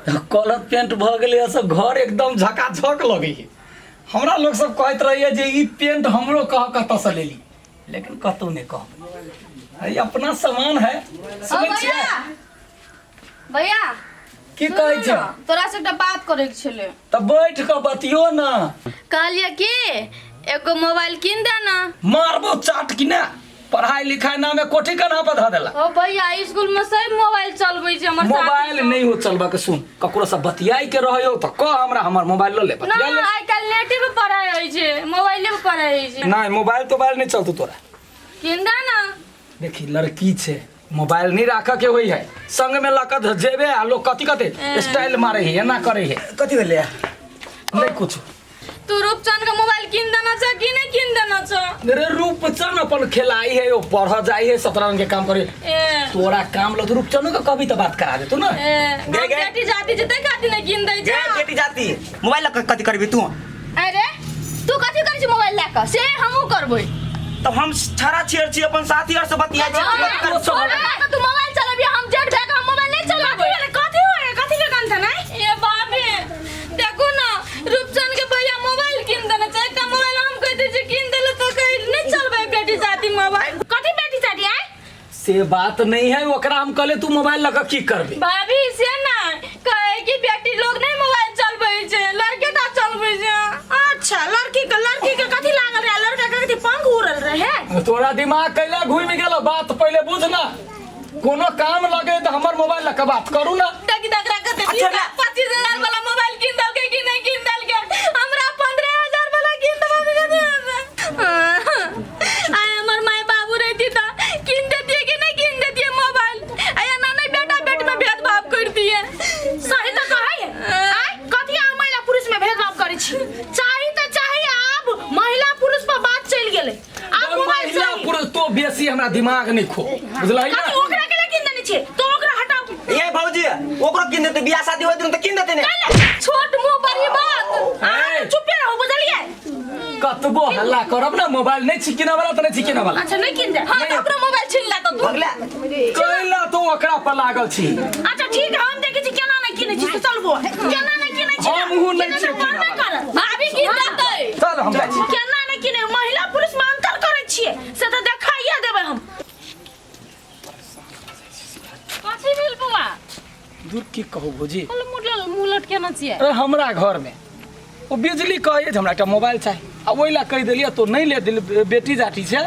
Collar paint भऽ गेलै से घर एकदम झकाझक लगै है। हमरा लोग सब कहैत रहैया जे ई पेंट हमरो कह कतऽसँ लेली, लेकिन कतौ नहि कहबै, ई अपना सामान है। सुनै छियै? भैया, भैया। की कहै छै? तोरा से एकटा बात करे के छलै। तऽ बैठ कऽ बतियो ने। कहलियै कि एगो मोबाइल कीन दे ना। मारबो चाट कि ना, पढ़ाई लिखाई नामे कोठी कन्हा पर धऽ देला। ओ भैया, स्कूल में सब मोबाइल चलबै छै हमर साथी मोबाइल सब। नहीं हो चलबा के। सुन, ककरो से बतियाई के रहो तऽ कह हमरा, हमर मोबाइल लऽ ले। ना। बतिया ले। आइ काल्हि नेटे पे पढ़ाई होइ छै, मोबाइले पे पढ़ाई होइ छै। नहीं, मोबाइल तोबाइल नहीं चलतो तोरा। कीन दे ना। देखी, लड़की छै, मोबाइल नहीं राखऽ के होई है। संग में लऽ कऽ जेबे आ लोग कथी कथी स्टाइल मारे है, एना करे है। कथी भेलै? नहीं कुछ। तू रूपचंद के मोबाइल कीन देना छ कि नहीं कीन देना छ? अरे, रूपचंद अपन खेलाई है, वो पढ़ जाई है, 17 रंग के काम करे। ए। तोरा काम लो तो रूपचंदो के कभी तो बात करा दे तू ना। ए, गे, हम गे। बेटी जाति जते खातिर नहीं कीन दै गे छ। बेटी जाति, मोबाइल लऽ कऽ कथी करबी तू? अरे, तू कथी करै छी मोबाइल लए कऽ, से हमहूँ करबै। तब हम छड़ा छियर छी, अपन साथी आर से बतियाइ छी। तू कथी करबी? तोरा तू मोबाइल चलेबी, हम जेठ भए कऽ हम मोबाइल नहीं चलाबै। कथी होय? कथी के कंठ नहीं? ए बाबे, देखो ना, रूपचंद के भैया मोबाइल कीन देने छै एकटा मोबाइल। हम कह दै छियै कीन देले तऽ कहै नहीं चलबै बेटी जाति मोबाइल। कथी बेटी जाति आय? से बात नहीं है, ओकरा हम कहले तू मोबाइल लऽ कऽ की करबी? भाभी, से ना कहे कि बेटी लोग नहीं मोबाइल चलबै छै, लड़के टा चलबै छै। अच्छा, लड़की के कथी लागल रहे? लड़का के कथी पंख उड़ल रहे? तोरा दिमाग कैला घूमि गेल? बात पहिले बुझ ना। कोनो काम लगे तऽ हमर मोबाइल लऽ कऽ बात करू ना। देख देख, रख दे। अच्छा, ला। 25,000 वाला मोबाइल कीन देलकै कि नहीं कीन देलकै? हमरा 15,000 वाला कीन देबा। आय हमर माय बाबू रहती तऽ कीन देतियै कि नहीं कीन देतियै मोबाइल? आय एना नहीं बेटा बेटी में भेदभाव कर दिए। सही तऽ कहै है। आय कथी अहाँ महिला पुरुष में भेदभाव करै छी? चाही तऽ चाही। आब महिला पुरुष पर बात चलि गेलै, आब मोबाइल महिला चाही। पुरुष तो बेसी हमरा दिमाग नहीं खो, बुझलही ना? कथी ओकरा के लिए कीन देने छियै तो ओकरा हटाउ। ये भौजी, ओकरो कीन देते, बियाह शादी होइत तऽ कीन देते ने। छोट मुंह पर ही बात। अहाँ ए, चुपे रहू, बुझलियै? कतबो हल्ला करब ना, मोबाइल नहीं छिकिना वाला तऽ नहीं छिकिना वाला। अच्छा, नहीं कीन दे। हाँ, तऽ ओकरो मोबाइल छीन ला तऽ तू। भगला। कैला तो ओकरा पर लागल छी? अच्छा ठीक है, हम देखै छी केना नहीं कीनै छी। से चलबो केना नहीं कीनै छी। हमहूँ नहि केना छियै बनबे कीनऽ। करत। भाभी कीन देतै। चल, हम जाइ छी। केना नहीं कीनै, महिला पुरुष में अंतर करै छियै से तऽ देखाइए देबै हम। कथी भेल बौआ? दूर, की कहू भौजी। कल मुड़ल मुँह लटकेने छियै। अरे, हमरा घर में ओ बिजली कहै जे हमरा एकटा मोबाइल चाही आ ओहि लए कहि देलियै तो नहि ले दिल, बेटी जाति छै।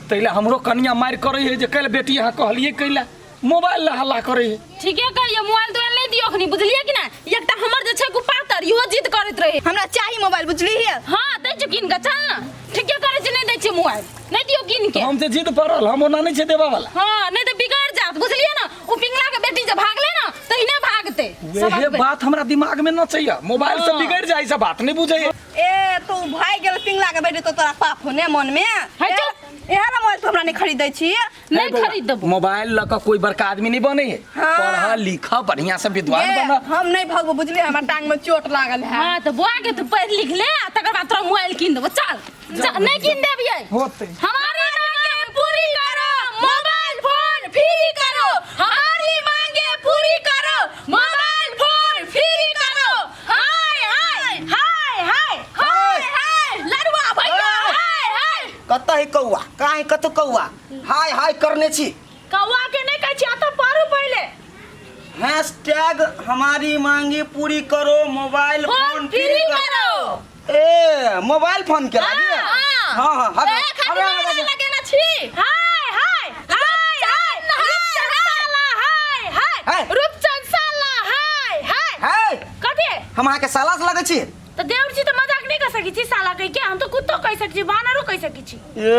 ताहि लए हमरो कनिया मारि करै है जे कैले बेटी अहाँ कहलियै, कैले मोबाइल लए हल्ला करै है। ठीके कहियो, मोबाइल तोबाइल नहि दियौ अखनी, बुझलियै कि ना? एकटा हमर जे छै गुपातर, इहो जिद करैत रहे। हमरा चाही मोबाइल, बुझली? हाँ, दै छियौ कीन कऽ, चल ना। ठीके करै छै, नहि दै छियै मोबाइल, नहि दियौ कीन के। हम जे जिद पड़ल, हम ओना नहि छै देबऽ वाला। हाँ, नहि तऽ बिगड़ जात, बुझलियै ना? ओ पिंगला के बेटी जे भागले ना, तहिने भागते। वहे बात हमरा दिमाग में न चाहिए, मोबाइल से बिगड़ जाए से बात नहीं बुझे। ए, तू भाग गेल पिंगला के बेटी तो तोरा पाप हो ने मन में। है चुप। इहे ना मोबाइल तू हमरा नहीं खरीदै छी। नहीं खरीद देबो। मोबाइल लऽ कऽ कोई बड़का आदमी नहीं बने है। हाँ। पढ़ लिख, बढ़िया से विद्वान ए, बन। हम नहीं भगबो, बुझलियै? हमरा टांग में चोट लागल है। हाँ, तऽ बौआ के तू पढ़ लिख ले आ तकर बाद तोरा मोबाइल कीन देबो। चल जा, नहीं कीन देबियै। होते। हमारी मांगे पूरी करो, मोबाइल फोन फ्री करो। हमारी मांगे पूरी करो, मोबाइल फोन फ्री करो। हाय हाय हाय हाय। हाय हाय लड़ुआ भैया, हाय हाय। कतऽ है कौआ? कहाँ है कतऽ कौआ हाय हाय करने छी? कौआ के नहीं कहै छी, अतऽ पढ़ू पहिले। हैशटैग हमारी मांगी पूरी करो, मोबाइल फोन फ्री करो। ए, मोबाइल फोन के लागी? हाँ। हाँ हाँ ए, खाली हमे नारा लगेना छी। हाय हाय हाय हाय रूपचंद साला, हाय हाय। हाय। रूपचंद साला, हाय हाय। है। कथी? हम अहाँके साला से लगै छी? तऽ देवर छी तऽ मजाक नहीं कर सकै छी साला कहि के। हम तऽ कुत्तो कहि सकै छी, बानरो कहि सकै छी। ए।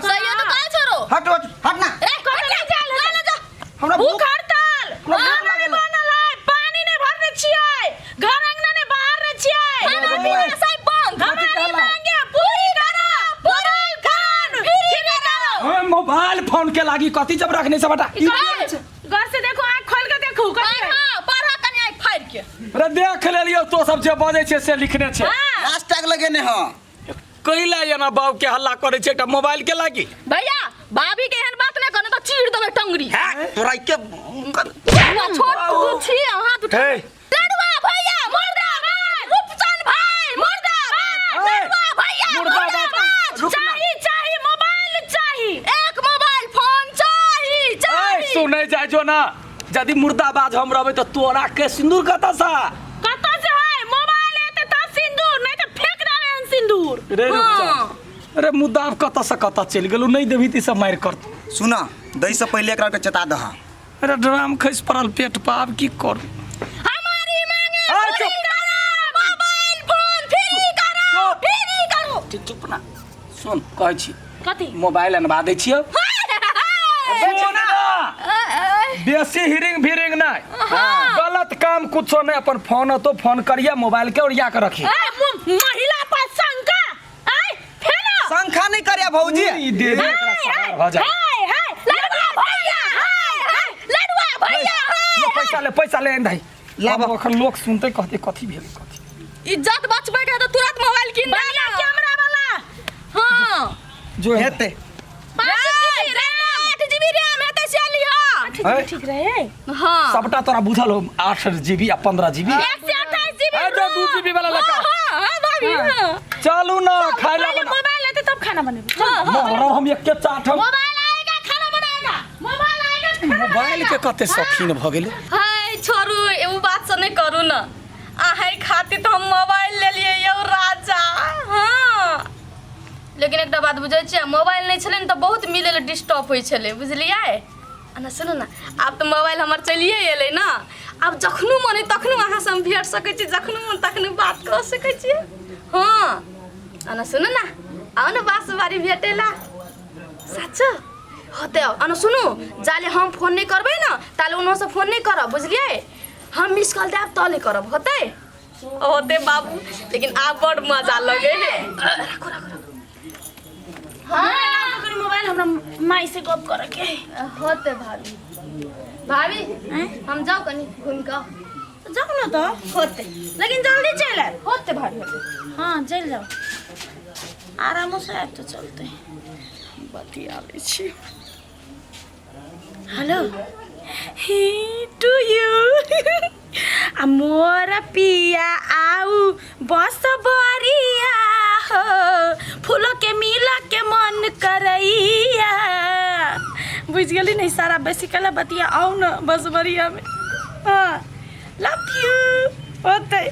सही तो कहे छोरो। हट हट हट ना। ए, कतऽ नहि जायल हेतै। जा। हमरा भूख भूख हड़ताल। हमरा भूख खाना नहि लागल है। बनल है, पानी नहि भरने छियै, घर अंगना नहि बाहरने छियै। खाना पीना सब बंद। हमारी मांगे पूरी करो, मोबाइल फोन फ्री करो। ओए, मोबाइल फोन के लागी कथी जब रखने से बटा? घर से देखो, आँख खोल के देखू कथी है। पढ़ा पढ़ा कनी आँखि फाड़ि के। अरे, देख लेलियो, तो सब जे बजै छै से लिखने छै। हैशटैग लगेने हँ। कैला एना बाप के हल्ला करै छै एकटा मोबाइल के लागी? भैया, भाभी के एहन बात नहि कहने तऽ चीर देबै टंगरी। है तोरा के बौआ, छोट तू छी, हाथ उठा। हे। लड़ुआ। नहीं जाय जो ना यदि मुर्दाबाज हम रहबै तऽ तोरा के सिंदूर कतऽ सँ कतऽ से है मोबाइल एते तब सिंदूर नहीं तो फेंक देबै हम सिंदूर रे रुक जा अरे मुद्दा आब कतऽ से कतऽ चलि गेलौ नहीं देबही तऽ ई सब मारि करतौ सुना दै से पहिले एकरा के चेता दह अरे ड्राम खसि पड़ल पेट पर आब की करू हमारी मांगे अरे पूरी चुप। करो मोबाइल फोन फ्री करो फ्री करो चुप चुप ना सुन कहै छी कथी मोबाइल अनबा दै छियौ सुन ना बेसी हिरिंग फिरिंग नहीं गलत काम कुछो नहीं अपन फोन तो फोन करिए मोबाइल के ओरिया के रखिए ए, महिला पर शंका आय फेनो शंखा नहीं करे भौजी ई दे दे एकरा सवार भऽ जाए हाय हाय लड़ुआ भैया हाय हाय लड़ुआ भैया हाय ले पैसा ले पैसा ले भाई लाब। लाब अखन लोग सुनते कहते कथी भेल कथी इज्जत बचबै के है तऽ तुरंत मोबाइल कीन दे बढ़िया कैमरा वाला हाँ जो है हेते 5 जीबी रैम 8 जीबी रैम हेतै से लिह है? ठीक रहे हाँ सबटा तोरा बुझल हो 8 जीबी आ 15 जीबी 128 जीबी ए, जो 2 जीबी वाला लड़का। हाँ हाँ भाभी हाँ चलू ना खाय ला पहले बना मोबाइल लेते तब खाना बनेबे मरब हम एके चाट हम मोबाइल आएगा खाना बनाएगा मोबाइल आएगा खाना मोबाइल के कते शौकीन भऽ गेलै हाय छोड़ू ओ बात से नहीं करू ना अहें खातिर तऽ हम मोबाइल लेलियै यौ राजा हाँ लेकिन एकटा बात बुझै छियै मोबाइल नहि छलै ने तऽ बहुत मिलै लए डिस्टर्ब होइ छलै बुझलियै आ ने सुनू ने आब तऽ मोबाइल हमर चलिए एलै ने आब जखनो मन होइ तखनो अहाँसँ हम भेट सकै छी जखनो मन तखनो बात कऽ सकै छियै हँ आ ने सुनू ने आउ ने बाँसबारी भेटै लए सच होतै आ ने सुनू जाले हम फोन नहि करबै ने ताले ओनहोसँ फोन नहि करब बुझलियै हम मिस कॉल देब तले करब होतै होतै बाबू लेकिन आब बड़ मजा लगे है राखू राखू राखू हाँ मोबाइल हमरा माई से गप करे के है। होतै भाभी भाभी हम जाउ कनि घूमि कऽ जाओ ना तो होते लेकिन जल्दी चल आए होतै भाभी होतै हाँ चल जाओ आराम से आए तो चलते बतियाबै छी हेलो he to you आ मोर पिया आऊ बस बरिया हो फूलो के मिला के मन करैया बुझ गेली नहीं सारा बेसिकली बतिया आऊ न बस बरिया में हाँ लव you होते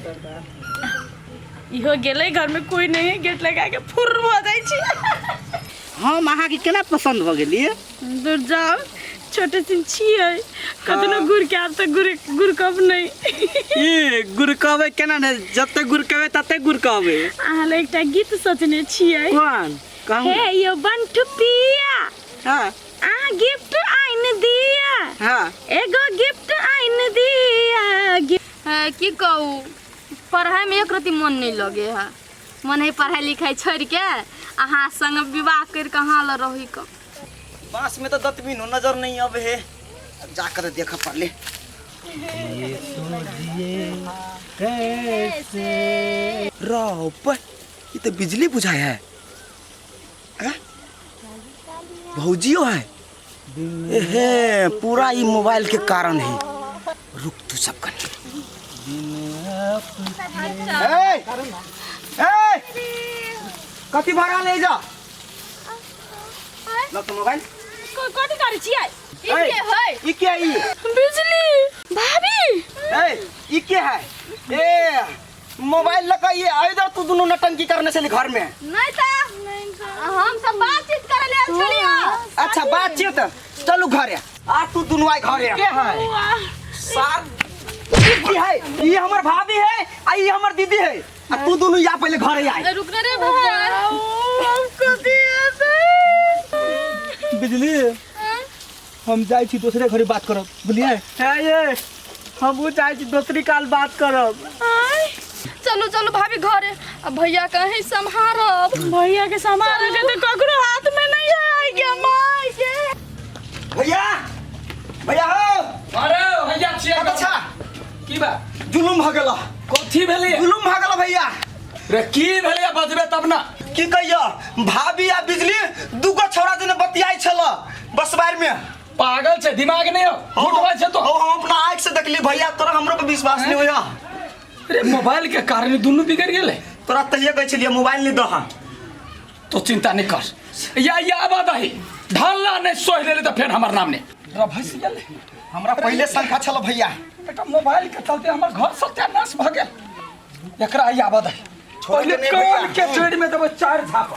इहो गेलै घर में कोई नहीं है गेट लगा के फुर भऽ जाइ छी हम अहाँके केना पसन्द भऽ गेलियै दूर जाओ छोटे सिन छियै कतनो गुड़ के आब तऽ गुड़ गुड़ कब नहीं ई गुड़ कहबै केना ने जते गुड़ कहबै तते गुड़ कहबै अहाँ लए एकटा गीत सोचने छियै कोन कहू हे यौ बंठू पिया हँ अहाँ गिफ्ट आनि दिया हँ एगो गिफ्ट आनि दिया है, की कहू पढ़ाइमे एक रति मन नहि लगे है मन है पढ़ाइ लिखाइ छोड़ि के अहाँ संग विवाह करि के अहाँ लग रही के बांस में तो दतबिन हो नजर नहीं अब है अब जाकर देख पड़ले रौ ये तो बिजली बुझाया है हैं? भौजियो है एहे पूरा ये मोबाइल के कारण है रुक तू सब कनी ए, ए, कथी भाड़ा ले जा लग तो मोबाइल कथी करै छियै ई के है ई के है ई बिजली भाभी ए ई के है ए मोबाइल लगा ये इधर तू दोनों नटंकी करने चली घर में नहीं त हम सब बातचीत करे ले आयल छलियै अच्छा बातचीत चलू घरे आ तू दोनों आए घरे के है सार ई की है ई हमर भाभी है आ ई हमर दीदी है आ तू दोनों या पहले घरे आए रुक रे भाई कथी हेतै बिजली हम जाइ छी दोसरे घरे बात करब बुझलियै हे ये हमहूँ चाहै छी दोसरी काल बात करब चलू चलू भाभी घरे आ भैया कहीं सम्हारब भैया के सामान के तो ककरो हाथ में नहीं है आई के माय के भैया भैया हो अरे भैया छियै अच्छा की बा जुलुम भ गेल कथी भेलै जुलुम भ गेल भैया रे की भेलै बजबे तब ना की कहियो भाभी आ बिजली दूगो छौड़ा जेने बतियाइ छल बसबार में पागल छै दिमाग नहीं हो झूठ बाजै छै तो हो हम अपना आँख से देखली भैया तोरा हमरो पर विश्वास नहीं होया रे मोबाइल के कारण दुनू बिगड़ गेलै तोरा तहिया कहै छलियै मोबाइल नहीं दह तो चिंता नहीं कर या या आबाद ही ढालना नहीं सोह ले तो फिर हमार नाम नहीं रभसि गेलै। हमरा पहिले शंका छल भैया। एकटा मोबाइल के चलते हमर घर सत्यानाश भऽ गेल। एकरा आइ आबऽ दे। छोड़ पहिले के नहि भैया। कान के जड़ि में देबै चारि झाप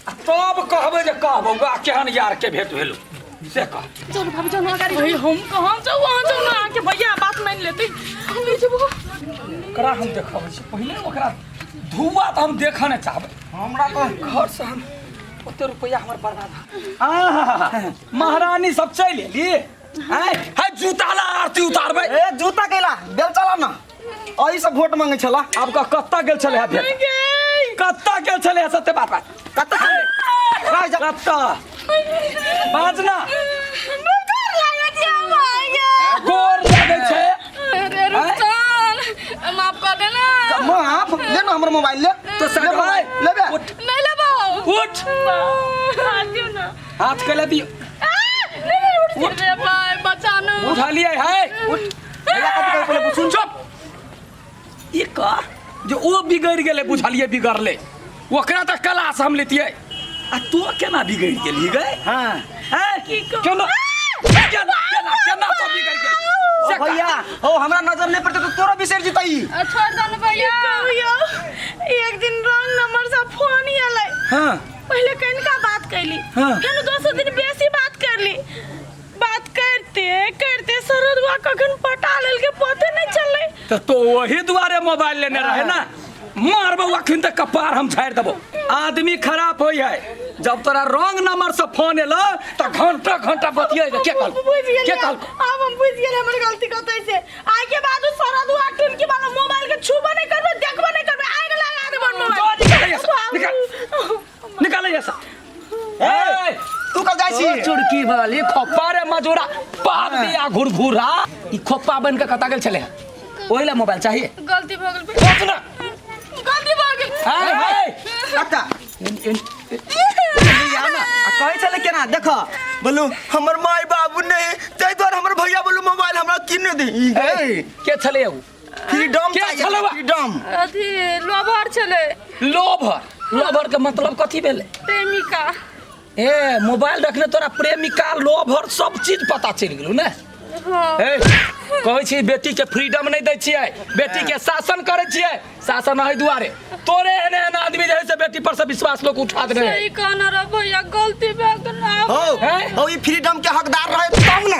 आ तब कहबै जे कह बौआ केहन यार के भेंट भेलौ से कह। चलू भाभी, चलू अगाडि। भाई हम कहाँ जाऊ, वहाँ जाऊ ना, अहाँके भैया बात मानि लेतै, हम नहि जेबो। ओकरा हम देखबै छी पहिले, ओकरा धुआ तऽ हम देखऽ नहि चाहबै। हमरा तऽ घर से हम ओते रुपैआ हमर बर्बाद। आहा, महारानी सब चलि एली। आँय, है जूता ला आरती उतारबै। ए जूता कैला बेल चला ना, एहि सब वोट मांगे छला। आब कह कत्ता गेल छलै है भेट, कत्ता गेल छलै है? सत्य बात बात, कतऽ छलै? राय जा। कत्ता बाजना गोर लगै छै। अरे रुपचन, माफ कर देना। माफ ले ना, हमर मोबाइल ले। तो ले मोबाइल, सर लेबे। उठ। नहीं लेबो। उठ। हाथ दियौ ना। हाथ के ले दियो। उठ रे भाई, बचाना। उठा लिए है, उठ। भैया कथी कहै पहिले सुन। चुप। ई कह जे ओ बिगड़ि गेलै, बुझलियै बिगड़लै, ओकरा तऽ क्लास हम लेतियै आ तू केना बिगड़ि गेलही गै? हाँ। हैं? केना केना केना केना तो बिगड़ि गेल ओ से कह। भैया ओ हमरा नजर नहीं पड़ते तो तोरो बिसरि जतई। छोड़ दो ना भैया। कहियो एक दिन रंग नंबर से फोन ही एलै। हाँ। पहले कनिका बात कैली। हाँ। फेर दोसर दिन बेसी बात करली। बात करते करते सरदुआ कखन पटा लेलके पते नहीं चललै। तऽ तो ओही दुआरे मोबाइल लेने रहे ना। मारबो अखन तऽ कपार हम झाड़ि देबो। आदमी खराब होइ है, जब तोरा रॉन्ग नंबर से फोन एलो तऽ घंटा घंटा बतियै। के कहल? बुझि गेलियै। के कहल? आब हम बुझि गेलियै हमर गलती कतै से। आइ के बाद उ सरदुआ टुनकी वाला मोबाइल के छूबो नहीं करबै, देखबो नहीं करबै, आगि लगा देबै मोबाइल। जो निकाल ऐसा, निकाल निकाल ऐसा। ए तू कल जाइ छी। चुड़की वाली खोपा रे मजूरा पाप दिया घुरघुरा, ई खोपा बन के कता गेल छले? ओहि ला मोबाइल चाहिए? गलती भऽ गेल। सोच ना। गलती भऽ गेल। हाय हाय। काका इन इन भैया ना आ कहै छलै केना देख बोलू हमर माय बाबू नहीं ताहि दुआरे हमर भैया बोलू मोबाइल हमरा किन दे। ए, के छले उ? फ्रीडम के चाहिए। छलै बा? फ्रीडम। अथी लोभर छलै। लोभर, लोभर के मतलब कथी भेलै? प्रेमिका। ए मोबाइल रखने तोरा प्रेमिका लोभर सब चीज पता चलि गेलौ ने? हाँ। ए कहै छी बेटी के फ्रीडम नहीं दै छियै, बेटी के शासन करै छियै। शासन एहि दुआरे तोरे एहन एहन आदमी जे है से बेटी पर से विश्वास लोग उठा देने है। सही कहना रह भैया, गलती भऽ गेल। हो। हैं? हो, ई फ्रीडम के हकदार रहे तब ने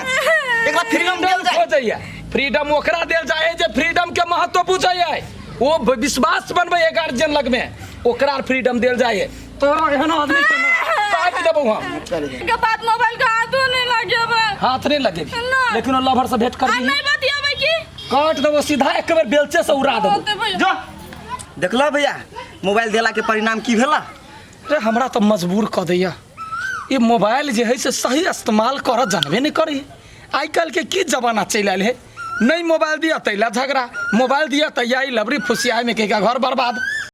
एकरा फ्रीडम देल जाए। खोजैया फ्रीडम ओकरा देल जाए है जे फ्रीडम के महत्व बुझै है, वो विश्वास बनबै है गार्जियन लग में, ओकरा फ्रीडम देल जाए है। तोरा एहन आदमी के ना काटि देबौ हम। के बाद मोबाइल के हाथो नहीं लगेबै। हाथ नहीं लगेबी? ना। लेकिन ओ लवर से भेंट कर। आ नहीं बतियाबै की? काट देबो सीधा, एक बेर बेलचे से उड़ा देबो। होते भैया। जो देखला भैया मोबाइल देला के परिणाम की भेला? रे हमरा तऽ मजबूर कऽ दैया ई मोबाइल जे है से सही इस्तेमाल करऽ जानबे नहि करी। आइ काल्हिके की जमाना चलि आयल है, नहीं मोबाइल दिया तैला झगड़ा, मोबाइल दिया तैया ई लबरी फुसियामे के घर बर्बाद।